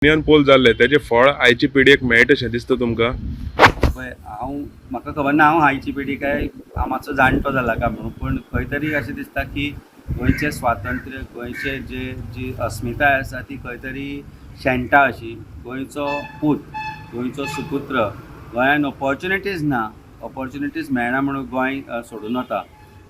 Opinion poll जाल्ले तेजें फळ आयचे पिढयेक मेळटा अशें दिसता तुमकां? पळय, हांव म्हाका खबर ना हांव आयची पिढी काय हांव मातसो जाणटो जाला काय म्हणून, पूण खंय तरी अशें दिसता की गोंयचें स्वातंत्र्य, गोंयचे जे जी अस्मिताय आसा ती खंय तरी शेणटा अशी. गोंयचो पूत, गोंयचो सुपुत्र, गोंयान ऑपॉर्च्युनिटीज ना, ऑपॉर्च्युनिटीज मेळना म्हणून गोंय सोडून वता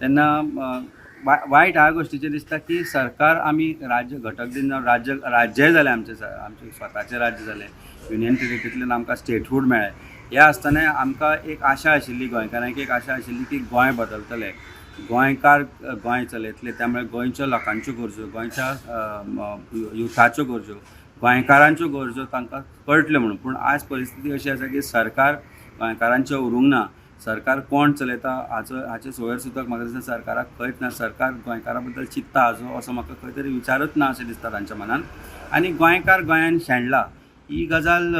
तेन्ना वायट ह्या गोश्टीचें दिसता की सरकार आमी राज्य घटक दिन जावन राज्य राज्यय जालें आमचें, आमचें स्वताचें राज्य जालें, युनियन टेरिटरींतल्यान आमकां स्टेटहूड मेळ्ळें. ह्या आसतना आमकां एक आशा आशिल्ली, गोंयकारांक एक आशा आशिल्ली की गोंय बदलतलें, गोंयकार गोंय चलयतले. त्यामुळे गोंयच्या लोकांच्यो गरजो, गोंयच्या युथाच्यो गरजो, गोंयकारांच्यो गरजो तांकां कळटल्यो म्हणून. पूण आज परिस्थिती अशी आसा की सरकार गोंयकारांचें उरूंक ना. सरकार कोण चलयता हाचें सोयर सुद्दां म्हाका दिसता सरकाराक खंयच ना. सरकार गोंयकारां बद्दल चिंत्ता हाचो असो म्हाका खंय तरी विचारच ना अशें दिसता तांच्या मनान. आनी गोंयकार गोंयान शेणला ही गजाल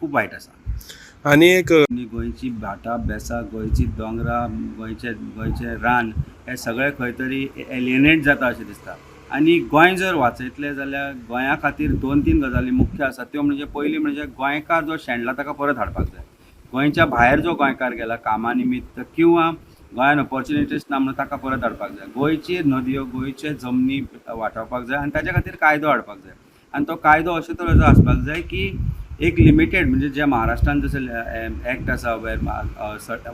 खूब वायट आसा. आनी एक गोंयची भाटां बेसां, गोंयची दोंगरां, गोंयचें रान हें सगळें खंय तरी एलिनेट जाता अशें दिसता. आनी गोंय जर वाचयतलें जाल्यार गोंया खातीर दोन तीन गजाली मुख्य आसा. त्यो म्हणजे पयली म्हणजे गोंयकार जो शेणला ताका परत हाडपाक जाय. गोंयच्या भायर जो गोंयकार गेला कामा निमित्त किंवा गोंयान ऑपॉर्च्युनिटीज ना म्हणून ताका परत हाडपाक जाय. गोंयची नदयो, गोंयचे जमनी वाटावपाक जाय आनी ताच्या खातीर कायदो हाडपाक जाय. आनी तो कायदो अशे तरेचो आसपाक जाय की एक लिमिटेड, म्हणजे जे महाराष्ट्रान जशें एक्ट आसा where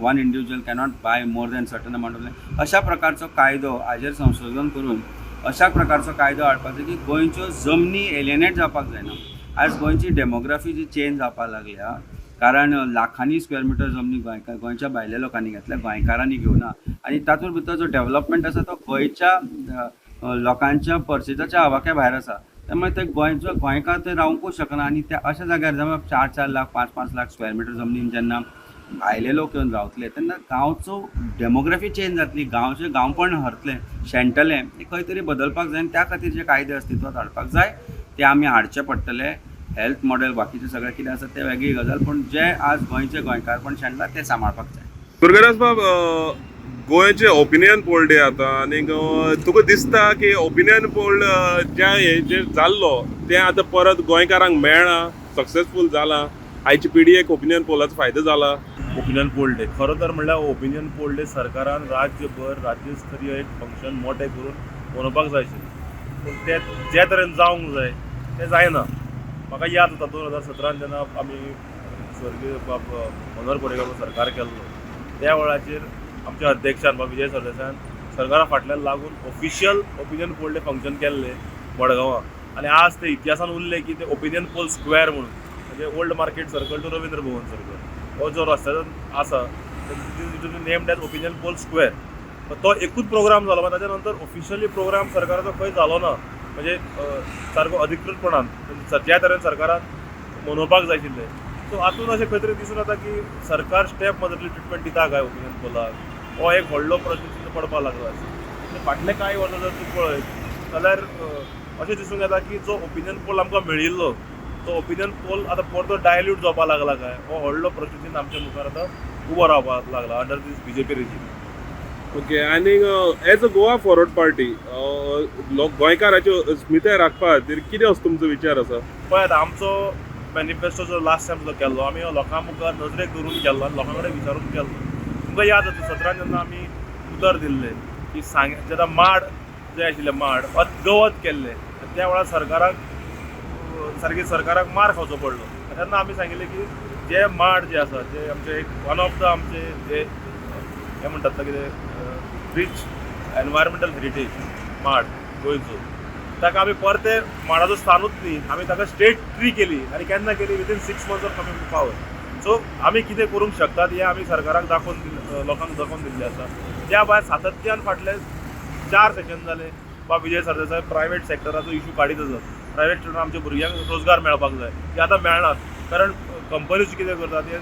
one individual cannot buy more than certain amount of land, अशा प्रकारचो कायदो हाजेर संशोधन करून अशा प्रकारचो कायदो हाडपाक जाय की गोंयच्यो जमनी एलिनेट जावपाक जायना. आयज गोंयची डेमोग्राफी जी चेंज जावपाक लागल्या, कारण लाखांनी स्क्वेअर मिटर जमनी गोंयच्या भायल्या लोकांनी घेतल्या, गोंयकारांनी घेवना. आनी तातूंत भितर जो डेवलपमेंट आसा तो गोंयच्या लोकांच्या पर्सेजाच्या आवाक्या भायर आसा. त्यामुळे ते गोंयचो गोंयकार थंय रावंकूच शकना. आनी त्या अशा जाग्यार जेन्ना 4-4 लाख, 5-5 लाख स्क्वेअर मिटर जमनीन जेन्ना भायले लोक येवन रावतले तेन्ना गांवचो डेमोग्राफी चेंज जातली, गांवचें गांवपण हरतलें, शेणटलें. तें खंय तरी बदलपाक जाय आनी त्या खातीर जे कायदे अस्तित्वांत हाडपाक जाय ते आमी हाडचे पडटले. हेल्थ मॉडेल बाकीचें सगळें कितें आसा तें वेगळी गजाल, पूण जे आज गोंयचें गोंयकारपण शेणलां तें सांबाळपाक जाय. दुर्गादास बाब, गोंयचे ओपिनियन पोल डे आतां आनीक तुका दिसता की ओपिनियन पोल ज्या हेजेर जाल्लो तें आतां परत गोंयकारांक मेळ्ळां, सक्सेसफूल जालां, आयची पिढयेक ओपिनियन पोलाचो फायदो जाला? ओपिनियन पोल डे खरो तर म्हणल्यार ओपिनियन पोल डे सरकारान राज्यभर राज्यस्तरीय एक फंक्शन मोठें करून मनोवपाक जाय आशिल्लें, पूण तें जे तरेन जावंक जाय तें जायना. म्हाका याद जाता 2017 जेन्ना आमी स्वर्गीय बाब मनोहर पर्रीकार सरकार केल्लो त्या वेळाचेर आमच्या अध्यक्षान बाब विजय सरदेसायान सरकारा फाटल्यान लागून official opinion poll day function केल्लें मडगांवां. आनी आज ते इतिहासान उरलें की ते ओपिनियन पोल स्क्वेअर म्हणून, म्हणजे old market circle to Ravindra Bhavan circle हो जो रस्त्याचो आसा named as opinion poll square, तो एकूच प्रोग्राम जालो. मागीर ताच्या नंतर ऑफिशियली प्रोग्राम सरकाराचो खंय जालो ना, म्हणजे सारको अधिकृतपणान ज्या तरेन सरकारान मनोवपाक जाय आशिल्लें. सो हातूंत अशें खंय तरी दिसून येता की सरकार स्टेप मदरली ट्रिटमेंट दिता काय ओपिनियन पोलाक, हो एक व्हडलो प्रश्न चिन्न पडपाक लागला. फाटले कांय वर्सां जर तूं पळयत जाल्यार अशें दिसूंक येता की जो ओपिनियन पोल आमकां मेळिल्लो तो ओपिनियन पोल आतां परतो डायल्यूट जावपाक लागला काय, हो व्हडलो प्रश्न चिन्न आमच्या मुखार आतां उबो रावपाक लागला under this BJP regime. Okay, आनी as a Goa Forward Party लोक गोंयकाराच्यो अस्मिताय राखपा खातीर कितें असो तुमचो विचार आसा? पळय, आतां आमचो मॅनिफेस्टो जो लास्ट टायम जो केल्लो आमी लोकां मुखार नजरेक धरून केल्लो आनी लोकां कडेन विचारून केल्लो. तुमकां याद जाता 17 जेन्ना आमी उतर दिल्लें की सांग जेन्ना माड जे आशिल्ले माड गवत केल्ले त्या वेळार सरकाराक सारकी सरकाराक मार खावचो पडलो. तेन्ना आमी सांगिल्लें की जे माड जे आसा जे आमचे एक वन ऑफ the आमचे जे हें म्हणटात कितें रिच एनवायरमेंटल हेरिटेज माड गोंयचो, ताका आमी परते माडाचो स्थानूच न्ही, आमी ताका स्टेट ट्री केली. आनी केन्ना केली? Within 6 months of coming to power. So आमी कितें करूंक शकतात हें आमी सरकाराक दाखोवन लोकांक दाखोवन दिल्लें आसा. त्या भायर सातत्यान फाटले 4 सेशन जाले बा विजय सरदेसाय प्रायवेट सेक्टराचो इशू काडीत आसात. प्रायवेट सेक्टरान आमच्या भुरग्यांक रोजगार मेळपाक जाय, ते आतां मेळनात, कारण कंपनीज कितें करतात ते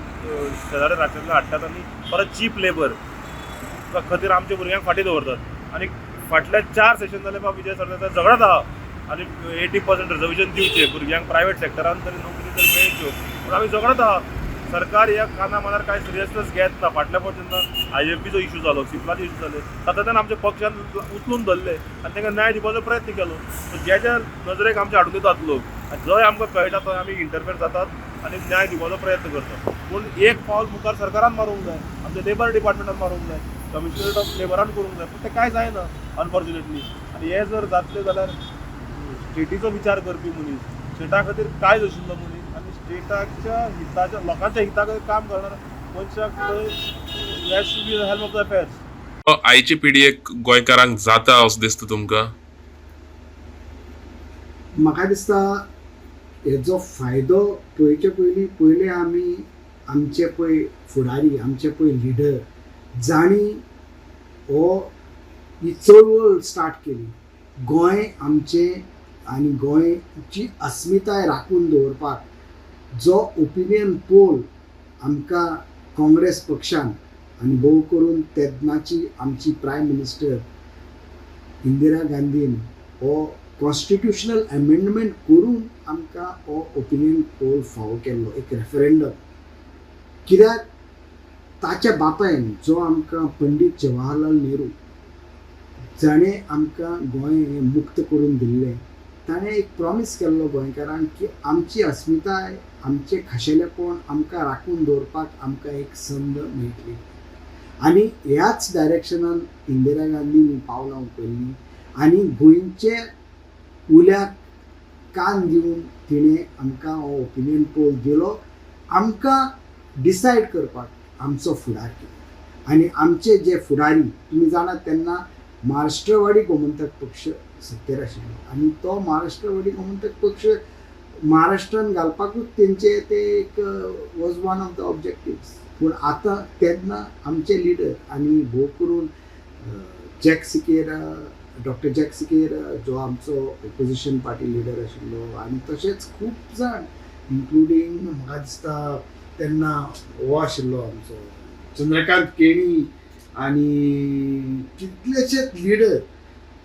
शेजारी राज्यांतल्यान हाडटात आनी परत चीप लेबर खातीर आमच्या भुरग्यांक फाटीं दवरतात. आनी फाटले 4 सेशन जाले बा विजय सरदेसाय झगडत आहा आनी 80% रिजर्वेशन दिवचें भुरग्यांक प्रायवेट सेक्टरान तरी नोकरी तरी मेळच्यो, पूण आमी झगडत आहा. सरकार ह्या काना मनार कांय सिरियसनेस घेत ना. फाटल्या फावट जेन्ना आयएफबीचो इशू जालो, सिपलाचो इशू जाले, सातत्यान आमच्या पक्षान उचलून धरले आनी तांकां न्याय दिवपाचो प्रयत्न केलो. सो ज्या ज्या नजरेक आमचे हाडून दितात लोक आनी जंय आमकां कळटा थंय आमी इंटरफेर जातात आनी न्याय दिवपाचो प्रयत्न करतात. पूण एक पावल मुखार सरकारान मारूंक जाय, आमच्या लेबर डिपार्टमेंटान मारूंक जाय, कमिशनरेट ऑफ लेबरान करूंक जाय, पूण तें कांय जायना अनफॉर्च्युनेटली. आनी हें जर जातलें जाल्यार स्टेटीचो विचार करपी मनीस, स्टेटा खातीर कांय आशिल्लो मनीस आनी स्टेटाच्या हिताच्या लोकांच्या हिता खातीर काम करणार मनशाक थंय has to be helm of the affairs. आयचे पिढयेक गोंयकारांक जाता असो दिसता तुमकां? म्हाका दिसता हेजो फायदो पळोवचे पयलीं पयले आमी आमचे पळय फुडारी, आमचे पळय लिडर जांणी हो ही चळवळ स्टार्ट केली, गोंय आमचें आनी गोंयची अस्मिताय राखून दवरपाक जो ओपिनियन पोल आमकां काँग्रेस पक्षान आनी भोव करून तेन्नाची आमची प्रायम मिनिस्टर इंदिरा गांधीन हो कॉन्स्टिट्युशनल अमेंडमेंट करून आमकां हो ओपिनियन पोल फावो केल्लो एक रेफरंडम. कित्याक ताच्या बापायन जो आमकां पंडीत जवाहरलाल नेहरू जाणें आमकां गोंय हें मुक्त करून दिल्लें, ताणें एक प्रॉमीस केल्लो गोंयकारांक की आमची अस्मिताय, आमचें खाशेलेपण आमकां राखून दवरपाक आमकां एक संद मेळटली. आनी ह्याच डायरेक्शनान इंदिरा गांधीन पावलां उखल्लीं आनी गोंयचे उल्याक कान दिवन तिणें आमकां हो ओपिनियन पोल दिलो, आमकां डिसायड करपाक आमचो फुडार कितें. आनी आमचे जे फुडारी तुमी जाणात, तेन्ना महाराष्ट्रवाडी गोमंतक पक्ष सत्तेर आशिल्लो आनी तो महाराष्ट्रवाडी गोमंतक पक्ष महाराष्ट्रान घालपाकूच तेंचे ते एक was one of the objectives. पूण आतां तेन्ना आमचे लिडर आनी भोव करून jack Sequeira, doctor jack Sequeira जो आमचो ओपोजिशन पार्टी लिडर आशिल्लो आनी तशेंच खूब जाण इन्क्लुडींग म्हाका दिसता तेन्ना हो आशिल्लो आमचो चंद्रकांत केणी आनी कितलेशेच लिडर,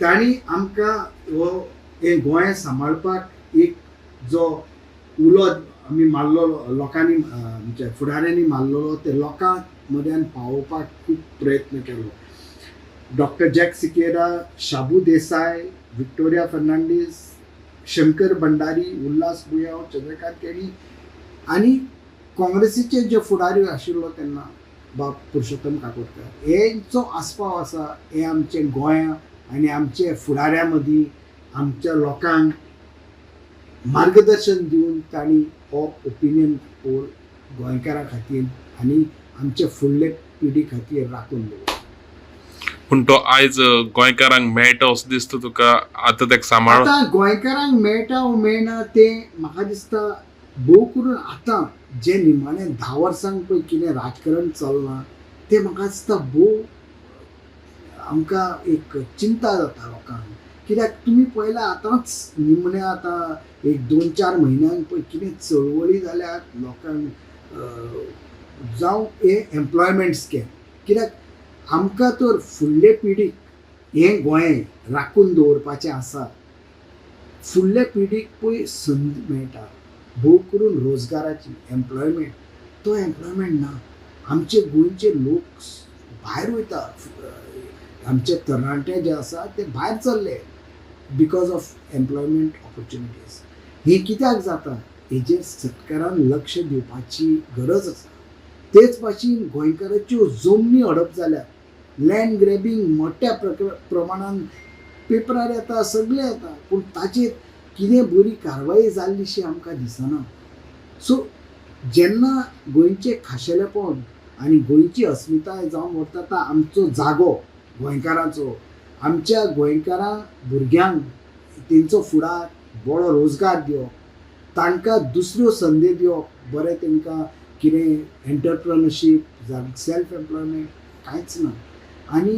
तांणी आमकां हो हें गोंय सांबाळपाक एक जो उलो आमी मारलेलो, लोकांनी आमच्या फुडाऱ्यांनी मारलेलो, ते लोकां मद्यान पावोवपाक खूब प्रयत्न केलो. डॉक्टर जॅक सिकेरा, शाबू देसाय, विक्टोरिया फर्नांडीस, शंकर भंडारी, उल्हास बुयांव, चंद्रकांत केणी आनी काँग्रेसीचे जे फुडारी आशिल्लो तेन्ना बाब पुरुषोत्तम काकोडकर, हेंचो आस्पाव आसा. हे आमचे गोंया आनी आमचे फुडाऱ्यां मदीं आमच्या लोकांक मार्गदर्शन दिवन तांणी हो ओपिनियन पोल गोंयकारां खातीर आनी आमचे फुडले पिढी खातीर राखून दवरलो. पूण तो आयज गोंयकारांक मेळटा असो दिसता तुका आतां तेका सांबाळ? आतां गोंयकारांक मेळटा वो मेळना तें म्हाका दिसता भोव करून आतां जे निमाणे 10 वर्सांक पळय कितें राजकारण चल्लां तें म्हाका दिसता भोव आमकां एक चिंता जाता लोकांक. कित्याक तुमी पळयला आतांच निमणे आतां एक 2-4 म्हयन्यांक पळय कितें चळवळी जाल्यात लोकांक, जावं हे एम्प्लॉयमेंट स्कॅम. कित्याक आमकां तर फुडले पिढीक हें गोंय राखून दवरपाचें आसा. फुडले पिढीक पळय संद मेळटा भोव करून रोजगाराची, एम्प्लॉयमेंट, तो एम्प्लॉयमेंट ना. आमचे गोंयचे लोक भायर वयता, आमचे तरणाटे जे आसा ते भायर चल्ले because of employment opportunities. हें कित्याक जाता हेजेर सरकारान लक्ष दिवपाची गरज आसा. तेच भाशेन गोंयकाराच्यो जमनी हडप जाल्यात, लँड ग्रॅबींग मोठ्या प्रमाणान पेपरार येता, सगळें येता, पूण ताचेर कितें बरी कारवाय जाल्लीशी आमकां दिसना. सो जेन्ना गोंयचें खाशेलेपण आनी गोंयची अस्मिताय जावन व्हरता आमचो जागो गोंयकारांचो, आमच्या गोंयकारां भुरग्यांक तेंचो फुडार बरो रोजगार दिवप, तांकां दुसऱ्यो संदी दिवप, बरें तांकां कितें एंटरप्रेनरशीप जावं सेल्फ एम्प्लॉयमेंट, कांयच ना. आनी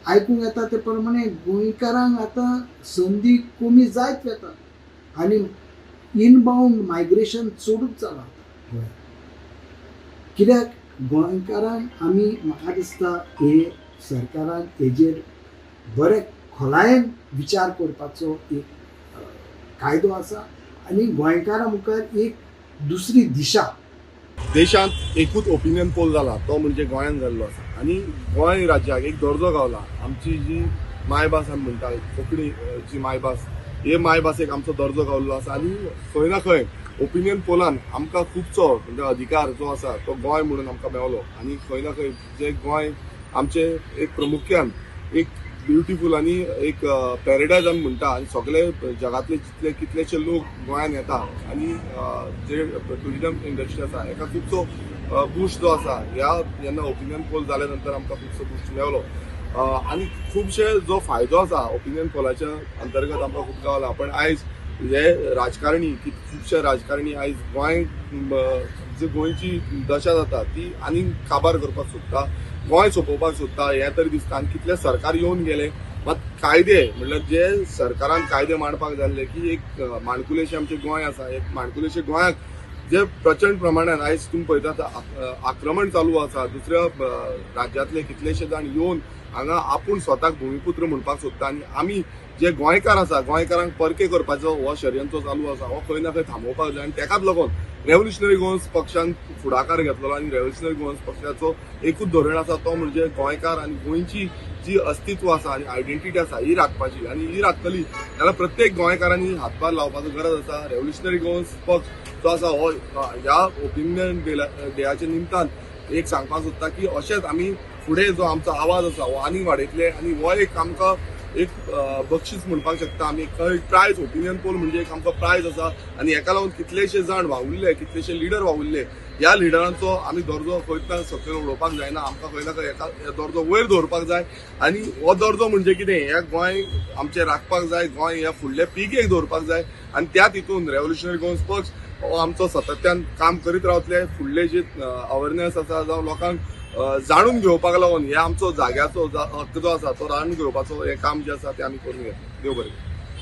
आयकूंक येता ते प्रमाणे गोंयकारांक आतां संदी कमी जायत वता आनी इनबावंड मायग्रेशन चडूच जालां आतां गोंयांत. कित्याक गोंयकारांक आमी म्हाका दिसता हे सरकारान हेजेर बरे खोलायेन विचार करपाचो एक कायदो आसा आनी गोंयकारां मुखार एक दुसरी दिशा. देशांत एकूच ओपिनियन पोल जाला तो म्हणजे गोंयांत जाल्लो आसा आनी गोंय राज्याक एक दर्जो गावला. आमची जी मायभास आमी म्हणटा कोंकणी जी मायभास, हे मायभासेक आमचो दर्जो गावल्लो आसा आनी खंय ना खंय ओपिनियन पोलान आमकां खुबसो म्हणजे अधिकार जो आसा तो गोंय म्हणून आमकां मेवलो आनी खंय ना खंय जे गोंय आमचे एक प्रामुख्यान एक ब्युटिफूल आनी एक पॅरेडायज आमी म्हणटा आनी सगळे जगांतले जितले कितलेशे लोक गोंयांत येता आनी जे ट्युरिजम इंडस्ट्री आसा हेका खुबसो बूस्ट जो आसा ह्या जेन्ना ओपिनियन पोल जाल्या नंतर आमकां खुबसो बूस्ट मेवलो आनी खुबशे जो फायदो आसा ओपिनियन पोलाच्या अंतर्गत आमकां खूब गावला. पण आयज हे राजकारणी खुबशे राजकारणी आयज गोंय जे गोंयची दशा जाता ती आनी काबार करपाक सोदता, गोंय सोंपोवपाक सोदता हें तरी दिसता. आनी कितले सरकार येवन गेले मात कायदे म्हणल्यार जे सरकारान कायदे मांडपाक जाल्ले की एक माणकुलेशें आमचें गोंय आसा, एक माणकुलेशें गोंयाक जे प्रचंड प्रमाणान आयज तुमी पळयतात आक्रमण चालू आसा, दुसऱ्या राज्यांतले कितलेशे जाण येवन हांगा आपूण स्वताक भुमिपुत्र म्हणपाक सोदता आनी आमी जे गोंयकार आसा गोंयकारांक परके करपाचो हो षडयंत्र चालू आसा हो खंय ना खंय थांबोवपाक जाय आनी तेकाच लागून रेव्होल्युशनरी गोवन्स पक्षान फुडाकार घेतलेलो आनी रेव्होल्युशनरी गोवन्स पक्षाचो एकूच धोरण आसा तो म्हणजे गोंयकार आनी गोंयची जी अस्तित्व आसा आनी आयडेंटिटी आसा ही राखपाची आनी ही राखतली जाल्यार प्रत्येक गोंयकारांनी हातभार लावपाचो गरज आसा. रेव्होल्युशनरी गोवन्स पक्ष जो आसा हो ह्या ओपिनियन डेयाच्या निमतान एक सांगपाक सोदता की अशेंच आमी फुडें जो आमचो आवाज आसा हो आनीक वाडयतले आनी हो एक आमकां एक बक्षीस म्हणपाक शकता आमी, एक प्रायज ओपिनियन पोल म्हणजे एक आमकां प्रायज आसा आनी हेका लागून कितलेशे जाण वावुरले, कितलेशे लिडर वावुरले, ह्या लिडरांचो आमी दर्जो खंयच ना सकयल उडोवपाक जायना, आमकां खंय ना खंय हेका दर्जो वयर दवरपाक जाय आनी हो दर्जो म्हणजे कितें ह्या गोंय आमचें राखपाक जाय, गोंय ह्या फुडल्या पिळगेक दवरपाक जाय आनी त्या तितून रेव्होल्युशनरी गोवन्स पक्ष हो आमचो सातत्यान काम करीत रावतले. फुडले जे अवेरनेस आसा जावं लोकांक जाणून घेवपाक लागून हे आमचो जाग्याचो हक्क जो आसा तो जाणून घेवपाचो हें काम जें आसा तें आमी करून घेतलें. देव बरें करूं.